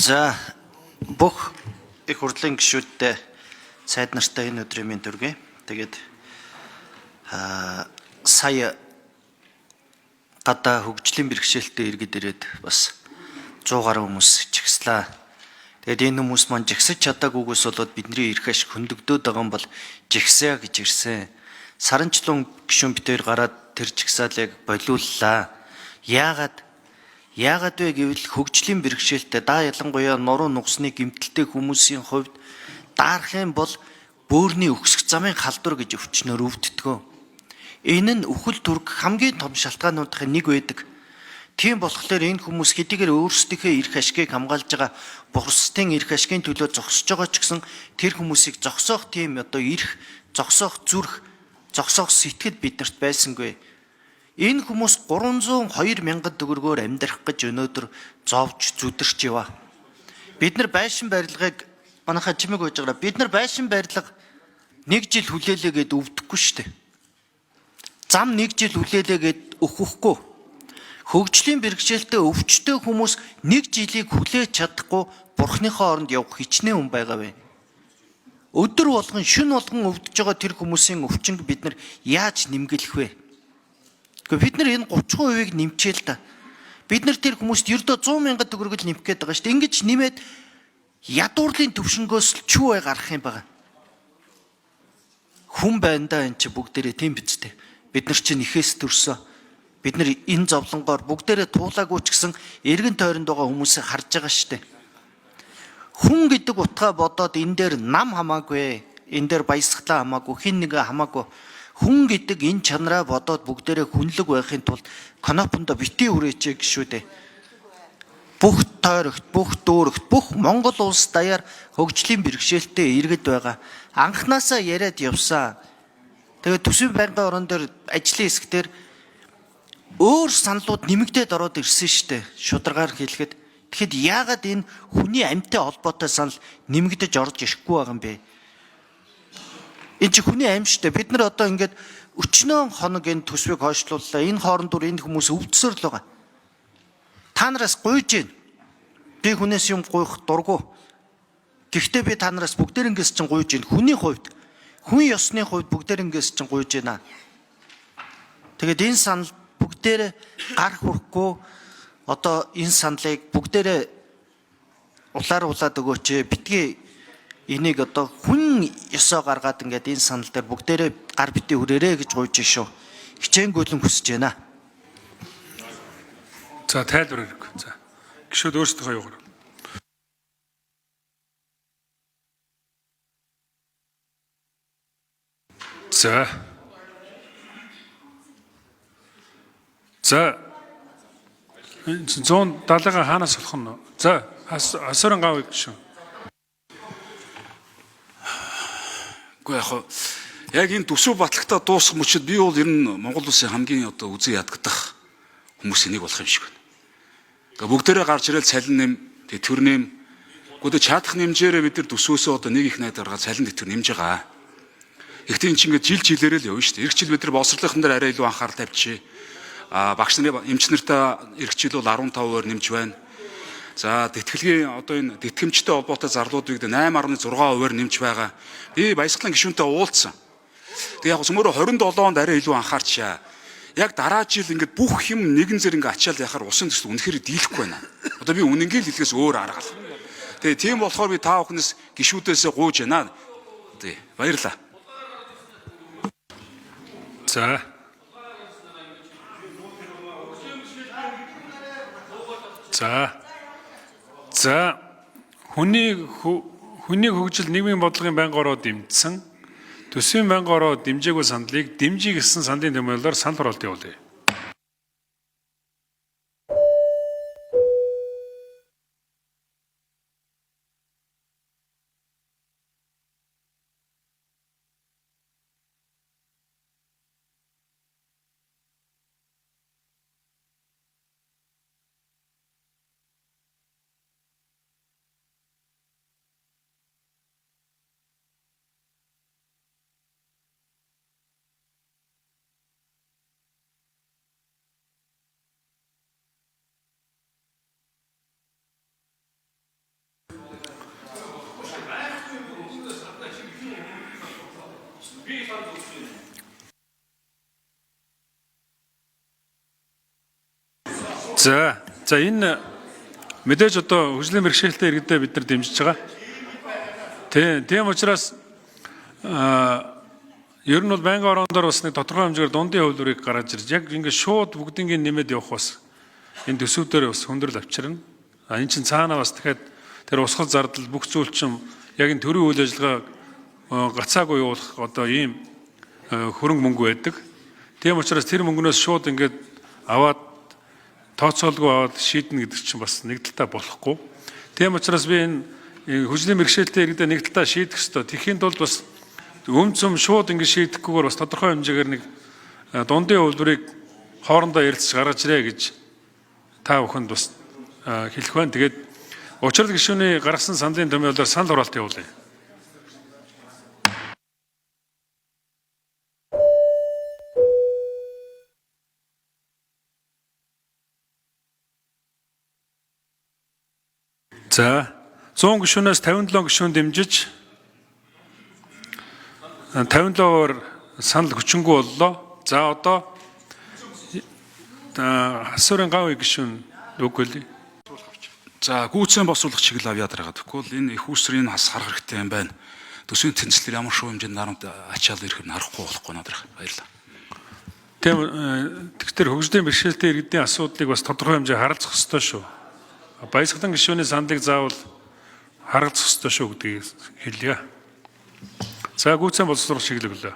За бүх их хурлын гишүүдтэй сайд нартай энэ өдрийн мэнд хүргэе. Тэгээд сая гадаа хөгжлийн бэрхшээлтэй иргэд ирээд бас 100 гаруй хүмүүс жигслээ. Тэгээд энэ хүмүүс маань жигсэж чадаагүйгээс болоод бидний эрх ашиг хөндөгдөөд байгаа юм бол жигсээ гэж ирсэн. Саранчлун гишүүн битээр гараад тэр жигсаалыг болиуллаа. Яагаад вэ гэвэл хөгжлийн бэрхшээлтэй даа ялангуяа нуруу нугасны гэмтэлтэй хүмүүсийн хувьд даарах юм бол бөөрийн өксөх замын халдвар гэж өвчнөр өвддөг. Энэ нь үхэл төрөх хамгийн том шалтгаануудын нэг байдаг. Тийм болохоор энэ хүмүүс хэдийгээр өөрсдийнхөө эрх ашигыг хамгаалж байгаа бусдын эрх ашигын төлөө зогсож байгаа ч гэсэн тэр хүмүүсийг зогсоох тийм одоо эрх, зогсоох зүрх, зогсоох сэтгэл биднэрт байсангүй. Энэ хүмүүс 302 мянган төгрөгөөр амьдрах гэж өнөөдөр зовж зүдэрч яваа. Бид нар байшин барилгыг манайхаа чимээг хөөж байгаа. Бид нар байшин барилга нэг жил хүлээлээ гэд өвдөхгүй шүү дээ. Зам нэг жил хүлээлээ гэд өхөхгүй. Хөгжлийн бэрхшээлтэй өвчтөй хүмүүс нэг жилийг хүлээж чадахгүй бурхныхоо оронд явах хичнээн хүн байгаа вэ? Өдөр болгон шөнө болгон өвдөж байгаа тэр хүмүүсийн өвчнөг бид нар яаж нэмгэлэх вэ? Гэхдээ бид нар энэ 30%-ийг нэмчээ л да. Бид нар тэр хүмүүст ердөө 100 мянган төгрөг л нэмэх гээд байгаа шүү дээ. Ингэж нэмээд ядуурлын төвшнгөөс л чүү бай гарах юм байгаа. Хүн байна да энэ чи бүгдээрээ тийм биз дээ. Бид нар чинь ихээс төрсөн. Бид нар энэ зовлонгоор бүгдээрээ туулаагүй ч гэсэн эргэн тойронд байгаа хүмүүсийг харж байгаа шүү дээ. Хүн гэдэг утгаа бодоод энэ дээр нам хамаагүй, энэ дээр баясгалаа хамаагүй, хин нэгэн хамаагүй. Хүн гэдэг энэ чанараа бодоод бүгдээрээ хүнлэг байхын тулд кнопондо битгий хүрээч гэж шүү дээ. Бүх тойрогт, бүх дүүрэгт, бүх Монгол улс даяар хөгжлийн бэрхшээлтэй иргэд байгаа. Анхнаасаа яриад явсан. Тэгээд төсвийн байнгын орон дээр ажлын хэсгээр өөр саналууд нэмэгдээд ороод ирсэн шүү дээ. Шударгаар хэлэхэд. Тэгэхэд яагаад энэ хүний амьтай холбоотой санал нэмэгдэж орж ирэхгүй байгаа юм бэ? Энэ чи хүний амь шүү дээ. Бид нар одоо ингээд өчнөө хоног энэ төсвийг хойшлууллаа. Энэ хооронд дур энэ хүмүүс өвдсөр л байгаа. Та нараас гуйж гин. Би хүнээс юм гуйх дургу. Гэхдээ би та нараас бүгдээрэнгээс чинь гуйж гин. Хүний хувьд, хүн ёсны хувьд бүгдээрэнгээс чинь гуйж гинэ. Тэгээд энэ санал бүгдээрээ гар хүрэхгүй одоо энэ саналыг бүгдээрээ улаар улаад өгөөч. Битгий энийг одоо хүн ёсоо гаргаад ингээд энэ санал дээр бүгдээрээ гар битгий хүрээрээ гэж гуйж шүү. Хичээнгүйлэн хүсэж байна. За тайлбар хэрэг. За. Гишүүд өөрсдийнхөө юугаар. За. За. 170-га хаанаас болох нь? За, асуурын гав гишүүн. Үгүй яг хаа яг энэ төсөв батлагтаа дуусах мөчид би бол ер нь Монгол улсын хамгийн одоо үзэн ядагдах хүмүүсийн нэг болох юм шиг байна. Тэгээ бүгдээрээ гарч ирэл цалин нэм, тэтгэвэр нэм. Гэхдээ чадах нэмжээрээ бид нар төсөөсөө одоо нэг их найд гаргаад цалин тэтгэвэр нэмж байгаа. Гэхдээ эн чинь ингээд жил жилээрээ л явна шүү дээ. Ирэх жил бид нар боловсролынхан дээр арай илүү анхаарал тавьчих. А багш нарын эмч нартай ирэх жил бол 15% нэмж байна. За тэтгэлгийн одоо энэ тэтгэмжтэй холбоотой зарлуудыг 8.6% нэмж байгаа. Би баясгалан гишүүнтэй уулзсан. Тэгээ яг цөмөрө 27 онд арай илүү анхаарчаа. Яг дараа жил ингээд бүх юм нэгэн зэрэг ингээд ачаал яхаар усын төсөл үнэхээр дийлэхгүй байна. Одоо би үнэнгээ л хэлэхээс өөр арга л. Тэгээ тийм болохоор би та бүхнээс гишүүдээсээ гуйж байна. Тий, баярлалаа. За. За. За хүний хөгжил нийгмийн бодлогын байнгын ороо дэмжсэн төсвийн байнгын ороо дэмжээгүй саналыг дэмжиж гэсэн саналын тэмдэглэлээр санал хураалт явуулъя. За за энэ мэдээж одоо хөгжлийн бэрхшээлтэй иргэдээ бид нар дэмжиж байгаа. Тийм учраас ер нь бол байнгын ороон дээр бас нэг тодорхой хэмжээгээр дундын хувилбарыг гаргаж ирж яг ингээд шууд бүгднийг нэмээд явах бас энэ төсөв дээр бас хүндрэл авчирна. А эн чинь цаанаа бас дахиад тэр усгал зардал бүх зүйл чинь яг энэ төрийн үйл ажиллагаа гацаагүй явуулах одоо ийм хөрөнгө мөнгө байдаг. Тийм учраас тэр мөнгнөөс шууд ингээд аваад тооцоолгүй аваад шийднэ гэдэг чинь бас нэг талтаа болохгүй. Тийм учраас би энэ хөгжлийн бэрхшээлтэй иргэдээ нэг талтаа шийдэх ёстой. Тэхийн тулд бас өмцөм шууд ингэ шийдэхгүйгээр бас тодорхой хэмжээгээр нэг дундын хувилбарыг хоорондоо ярилцж гаргаж ирээ гэж та бүхэнд бас хэлэх байна. Тэгээд учрал гишүүний гаргасан саналын томьёолоор санал хураалт явуулъя. За 100 гишүүнээс 57 гишүүн дэмжиж 57-оор санал хүчингүй боллоо. За одоо хасуурын гав гишүүн үг хэлье. За гүйцэн босруулах чиглэл авьяа дараагаа. Тэгэхгүй бол энэ их усрын хас харах хэрэгтэй юм байна. Төсвийн тэнцлэр ямар шуу хэмжээнд нарамд ачаал ирэх нь харахгүй болохгүй надрах. Баярлалаа. Тийм тэгэхээр хөгжлийн бэрхшээлтэй иргэдийн асуудлыг бас тодорхой хэмжээ харалцах ёстой шүү. Баясгалан гишүүний саналыг заавал харгалзах ёстой шүү гэдгийг хэлье. За гүйцэн боловсруулах чиглэл өглөө.